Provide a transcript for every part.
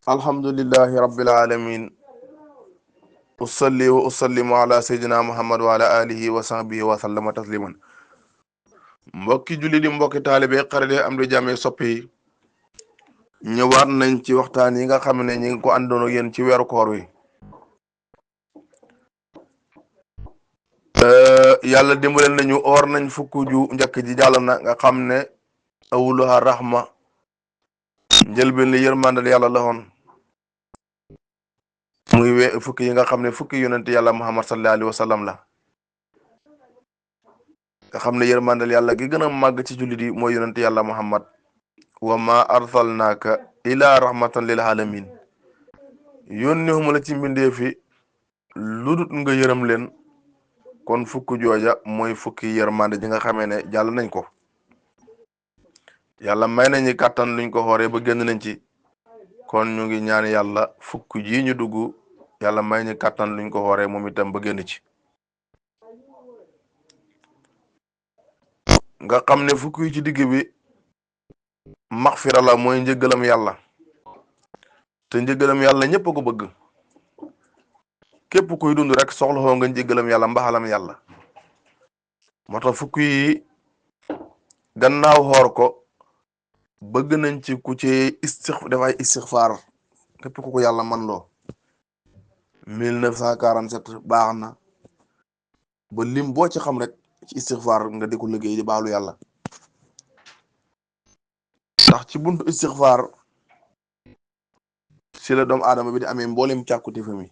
alhamdulillahi rabbil alamin usalli wa usallimu ala sayyidina muhammad wa ala alihi wa sahbihi wa sallama tasliman. mbokki julli di mbokki taalibe xarale am di jàmme soppi yi ñëwaat nañ ci waxtaan yi nga xam ne ñi ngi ko àndoon ak yéen ci weeru koor wi. yàlla dimbaleel nañu oor nañ fukk ju njëkk ji jàll na nga xam ne awluha rahma njëlbeen li yërmandal yàlla la woon muy fukki yi nga xam ne fukki yonent yàlla muhammad sallallahu alayhi wa sallam la nga xam ne yërmandal yàlla gi gën a màgg ci jullit yi mooy yonent yàlla muhammad wa ma arsalnaaka ila rahmatan lil alamin yónnewuma la ci mbindeefi lu dut nga yërëm leen. kon fukk jooja mooy fukki yërmande ji nga xamee ne jàll nañ ko. yàlla may nañu kàttan luñ ko xooree ba génn nañ ci kon ñu ngi ñaan yàlla fukk ji ñu dugg yàlla may ñu kàttan luñ ko xooree moom itam ba génn ci. nga xam ne fukk yi ci digg bi maxfira la mooy njëggalam yàlla te njëggalam yàlla ñëpp a ko bëgg. képp kuy dund rek soxla xoo nga njëggalam yàlla mbaxalam yàlla moo tax fukk yi gannaaw xoor ko bëgg nañ ci ku ci dafay istixfaar képp ku ko yàlla man loo 1947 baax na ba lim boo ci xam rek ci istixfaar nga di ko liggéey di baalu yàlla ndax ci buntu istixfaar si la doomu aadama bi di amee mboolem càkkuti fa mi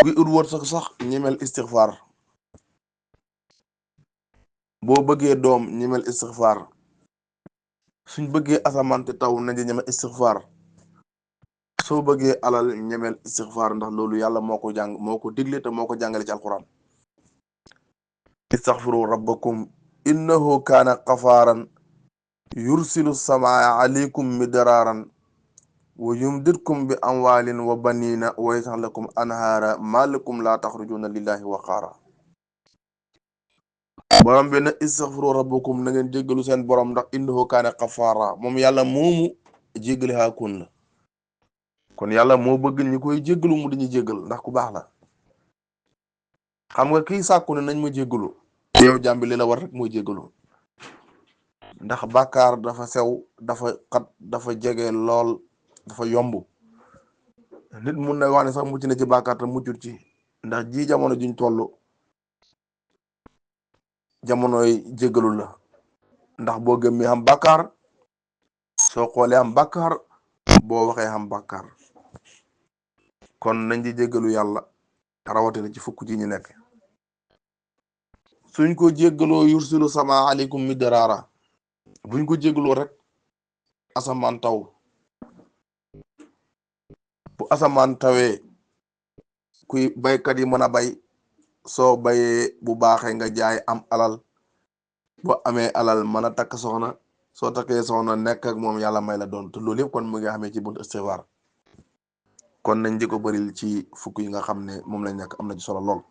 kuy ut wërsëg sax ñemel istixfaar boo bëggee doom ñemel istixfaar suñ bëggee asamante taw nañu ñemel istixfaar soo bëggee alal ñemel istixfaar ndax loolu yàlla moo ko jàng moo ko digle te moo ko jàngale ci alquran. istaghfiru rabbakum innahu kaana gafaaran yursilu samaa alaykum midraaran wa yumdidkum bi amwaalin wa baniina wa yaj'al lakum anhaara maa lakum laa taxrujuuna lillahi waqaara. borom bi ne istaghfiru rabbakum na ngeen jéggalu seen borom ndax innahu kaana gafaara moom yàlla moomu jéggale haakun la kon yàlla moo bëgg ñu koy jéggalu mu dañuy jéggal ndax ku baax la. xam nga kii sàkku ne nañ ma jéggalu yow jàmbi li la war rek mooy jéggalu ndax bàkkaar dafa sew dafa xat dafa jege lool dafa yomb nit mun na wax ne sax mucc na ci bàkkaar te muccut ci ndax ji jamono juñ toll jamonoy jéggalu la ndax boo gëmmee xam bàkkaar soo xoolee am bàkkaar boo waxee xam bàkkaar kon nañ di jéggalu yàlla rawatina ci fukk ji ñu nekk. suñ ko jéggaloo yursilu sama aleykum midraara buñ ko jéggaloo rek asamaan taw bu asamaan tawee kuy baykat yi mën a bay soo bayee bu baaxee nga jaay am alal boo amee alal mën a takk soxna soo takkee soxna nekk ak moom yàlla may la doon te loolu yëpp kon mu nga xamee ci buntu istighfar kon nañ di ko bëril ci fukk yi nga xam ne moom lañ nekk am na ci solo lool.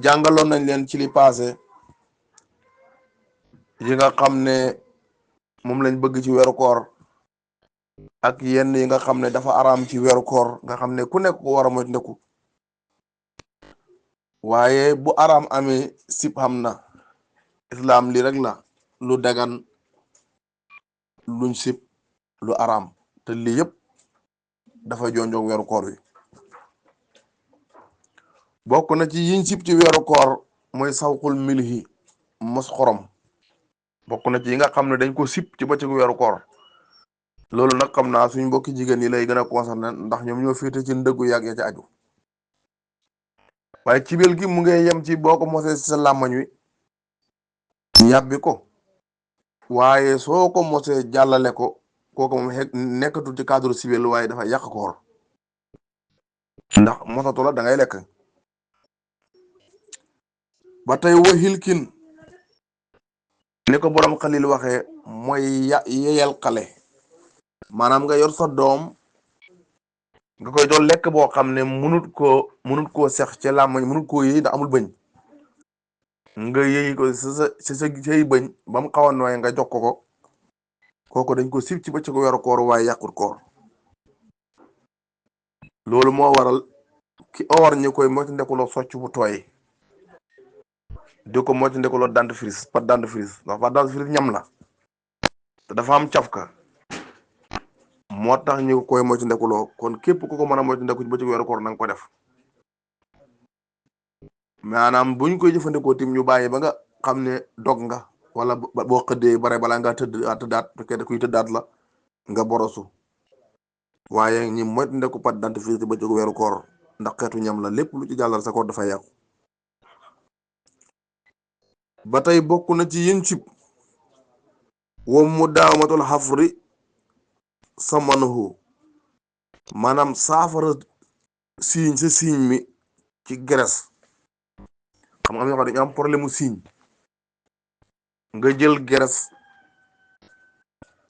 jàngaloon nañ leen ci li passé yi nga xam ne moom lañ bëgg ci weeru koor ak yenn yi nga xam ne dafa araam ci weeru koor nga xam ne ku nekk ko war a moytu ndeku waaye bu araam amee sib xam na islam li rek la lu dagan luñ sib lu araam te lii yëpp dafa jonjoog weeru koor wi. bokk na ci yiñ sib ci weeru koor mooy sawqul milhi mos xorom bokk na ci yi nga xam ne dañ ko sib ci bëccëgu weeru koor loolu nag xam naa suñ mbokki jigéen yi lay gën a concerné ndax ñoom ñoo féete ci ndëggu yàgg ya ci aju waaye ci biir gi mu ngi yem ci boo ko mosee ci sa làmmañ wi yàbbi ko waaye soo ko mosee jàllale ko kooku moom nekkatul ci cadre civil waaye dafa yàq koor ndax mosatu la da ngay lekk. ba tey waxilkin ni ko borom xalil waxee mooy yeyal xale maanaam nga yor sa doom nga koy doon lekk boo xam ne munut koo sex ci làmmañ munut koo yëy ndax amul bëñ nga yëy ko sa say bëñ ba mu xaw a nooy nga jox ko kooku dañ ko sib ci bëccëgu weeru koor waaye yàqut koor. loolu moo waral ki oor ñu koy moytu ndekuloo socc bu tooy di ko moytu ndekuloo dentifrice pâte dentifrice ndax pâte dentifrice ñam la te dafa am cafka moo tax ñu koy moytu ndekuloo kon képp ku ko mën a moytu ndeku ci bëccëgu weeru koor na nga ko def. maanaam buñ koy jëfandikoo tim ñu bàyyi ba nga xam ne dog nga wala boo xëddee bare balaa ngaa tëddaat fekkee da kuy tëddaat la nga borosu waaye ñi moytu ndeku pâte dentifrice ci bëccëgu weeru koor ndax xeetu ñam la lépp lu ci jàllal sa koor dafay yàqu. ba tey bokk na ci yën cib wom mu daawamatul xafri samanuhu maanaam saafara siiñ sa siiñ mi ci graisse. xam nga am ñoo xam dañu am problème mu siiñ nga jël graisse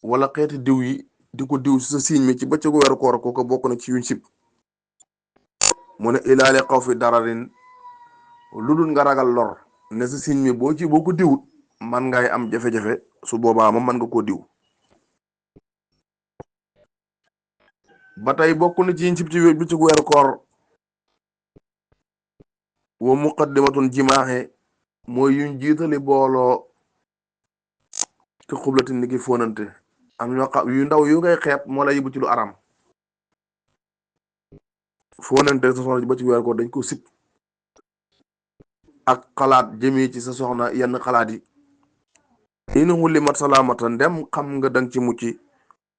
wala xeeti diw yi di ko diw sa siiñ mi ci bëccëgu weeru koor kooku bokk na ci yuñ sib. mu ne ilaale xaw fi dararin lu dul nga ragal lor ne sa siiñ mi boo ko diwut man ngay am jafe-jafe su boobaa moom man nga koo diw. ba tey bokk na ci yuñ sib ci bëccëgu weeru koor wa muqaddimatun jimaaxe mooy yuñ jiitali booloo ki xublatin ni ki fóonante. am ñoo xam yu ndaw yu ngay xeeb moo la yóbbu ci lu aram. fóonante sa soxna ba ci weer ko dañ ko sib ak xalaat jëmee ci sa soxna yenn xalaat yi. in xulimat salaamata ndem xam nga dang ci mucc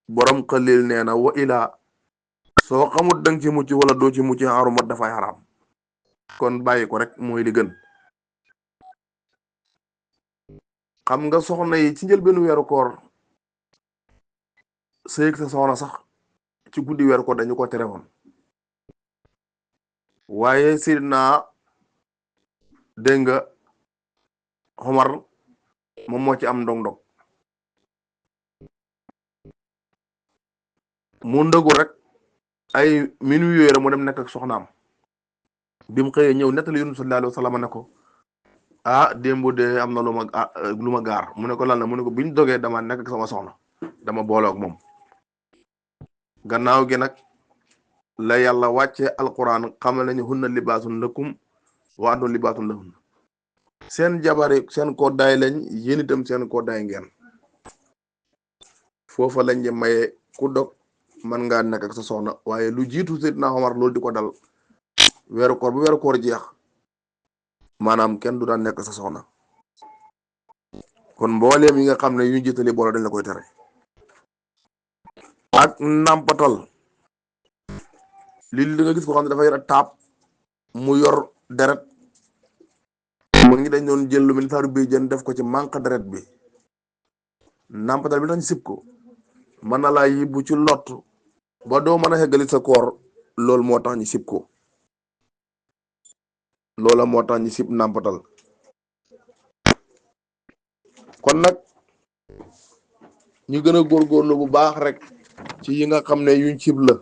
borom xalil nee na wa ilaa soo xamut dang ci mucc wala doo ci mucc xarumat dafay xaraam kon bàyyi ko rek mooy li gën. xam nga soxna yi ci njëlbéenu weeru koor sëyeg sa soxna sax ci guddi weeru koor dañu ko tere woon waaye sidna dégg nga Omar moom moo ci am ndog-ndog mu ndëgu rek ay minuit yooyu rek mu dem nekk ak soxnaam bi mu xëyee ñëw nettali Yonent sallallahu alayhi wa sallam ne ko démb de am na lu ma gaar mu ne ko lan la mu ne ko biñ dogee dama nekk ak sama soxna dama booloo ak moom. gannaaw gi nag la yàlla wàcce alquran xamal nañu hunna libaasun lakum wa antum libaasun lahun seen jabari seen koddaay lañ yéen itam seen koddaay ngeen. foofa lañ di maye ku dog man ngaa nekk ak sa soxna waaye lu jiitu Seydina Omar loolu di ko dal weeru koor bu weeru koor jeex maanaam kenn du daan nekk sa soxna. kon mbooleem yi nga xam ne yu jiitali boole dañ la koy tere. ak nàmpatal lii da nga gis ko xam ne dafa yor a taab mu yor deret mu ngi dañ doon jël lu mel saaru bi jën def ko ci manque deret bi nàmpatal bi tax ñu sib ko mën na laa yibbu ci lott ba doo mën a xeggali sa koor loolu moo tax ñu sib ko. loola moo tax ñu sib nàmpatal. kon nag ñu gën a góorgóorlu bu baax rek ci yi nga xam ne yuñ sib la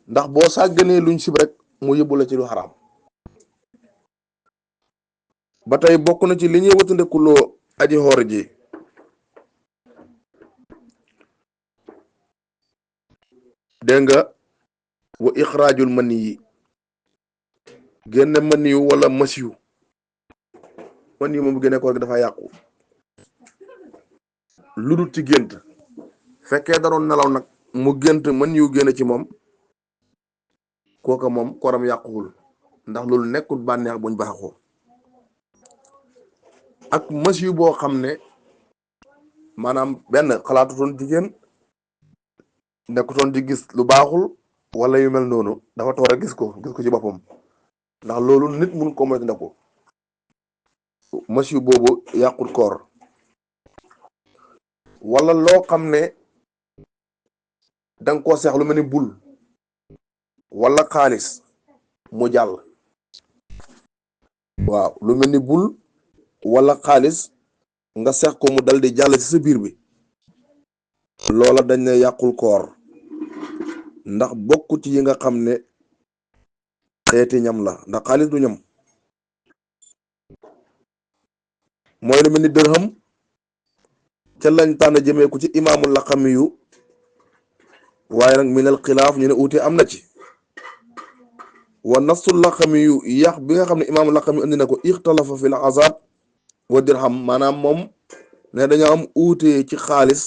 ndax boo sàgganee luñ sib rek mu yóbbu la ci lu xaraam. ba tey bokk na ci li ñuy watandekuloo aji xoor ji dégg nga wa ixraajul mani yi génne mani yu wala masiyu mani yu moom bu génne koor gi dafa yàqu lu dul ci gént. fekkee da doon nelaw nag mu gént mën yu génn ci moom kooka moom koram yàquwul ndax loolu nekkul bànneex buñ baaxoo. ak mës yu boo xam ne maanaam benn xalaatutoon jigéen nekkutoon di gis lu baaxul wala yu mel noonu dafa toog rek gis ko ci boppam ndax loolu nit mun ko moytu ndeku mës yu boobu yàqul koor. wala loo xam ne danga koo seex lu mel ni bul wala xaalis mu jàll. waaw lu mel ni bul wala xaalis nga seex ko mu dal di jàll ci sa biir bi loola dañ ne yàqul koor ndax bokku ci yi nga xam ne xeeti ñam la ndax xaalis du ñam. mooy lu mel ni dërham te lañ tànn jëmee ko ci imaamul laqami yu waaye nag minal xilaaf ñu ne uute am na ci wa nafsul laqami yu yax bi nga xam ne imaamul laqami indi na ko ixtalafa fil azab wa dirham maanaam moom ne dañoo am uute ci xaalis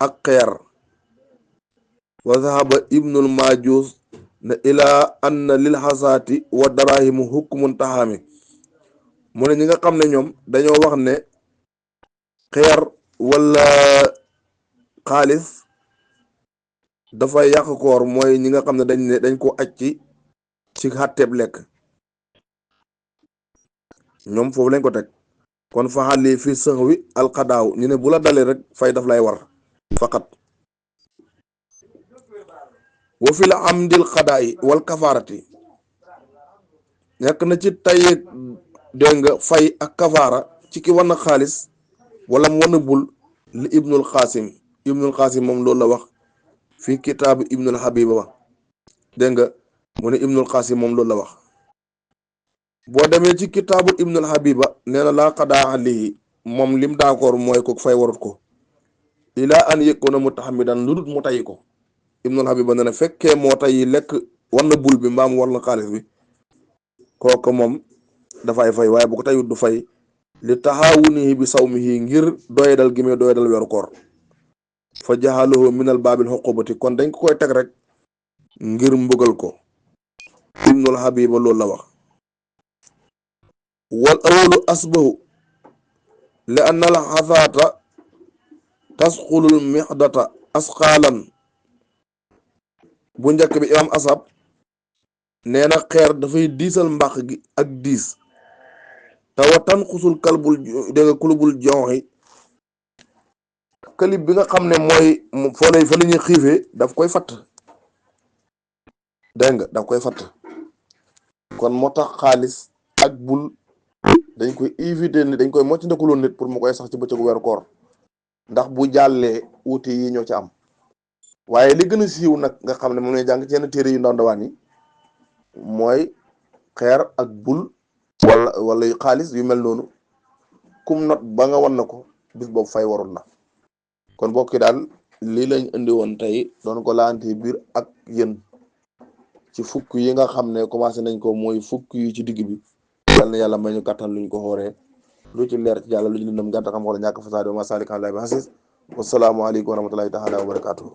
ak xeer wa zahaba ibnul majus ne ilaa anna lil xasaati wa darahimu hukmun taxaami mu ne ñi nga xam ne ñoom dañoo wax ne xeer wala xaalis dafay yàq koor mooy ñi nga xam ne dañ ko aj ci xàtteeb lekk ñoom foofu lañ ko teg kon faxali fi sëx wi alxadaaw ñu ne bu la dalee rek fay daf lay war faqat wa fi la amdil xadaay wal kafaarati nekk na ci tayeeg dégg nga fay ak kafaara ci ki wan xaalis wala mu wan bul li ibnul xaasim moom loolu la wax fii kitaabu ibnul habiba ba dégg nga mu ne ibnul xaasim moom loolu la wax boo demee ci kitaabu ibnul habiba nee na laa xadaa alayhi moom lim d'accord mooy ko fay warut ko ilaa an yëkkoona mutahammidan lu dut mu tayi ko ibnul habiba nee na fekkee moo tayi lekk war na bul bi mbaam war na xaalis bi kooku moom dafay fay waaye bu ko tayut du fay li taxaawunihi bi sawmihi ngir doyadal gi muy doyadal weeru koor fa jaxaluhu minal baabil xuqubati kon dañ ko koy teg rek ngir mbugal ko ibnul habiba loolu la wax wal awalu asbahu li anna al xasaata tasxulul mixdata asqaalan bu njëkk bi imam asab nee na xeer dafay diisal mbàq gi ak diis tawa tan xusul kalbul dégg nga kulubul jonxi kalib bi nga xam ne mooy fa la ñuy xiifee daf koy fatt dégg nga daf koy fatt kon moo tax xaalis ak bul dañ koy éviter ni dañ koy mocc ndekuloon nit pour mu koy sax ci bëccëgu weeru koor ndax bu jàllee wuute yi ñoo ci am waaye li gën a siiw nag nga xam ne moom lay jàng ci yenn téere yu ndaw ndawaan yi mooy xeer ak bul wala xaalis yu mel noonu kum not ba nga wan na ko bis boobu fay warul la kon bokki daal lii lañ indi woon tey doon ko laante biir ak yéen ci fukk yi nga xam ne commencé nañ ko mooy fukk yi ci digg bi yal na yàlla may ñu kàttan luñ ko xooree lu ci leer ci yàlla lu ñu lëndëm gàtt xam wala ñàkk fasaade wa ma salik ala bi hasis wasalaamu aleykum wa rahmatullahi taala wa barakatuhu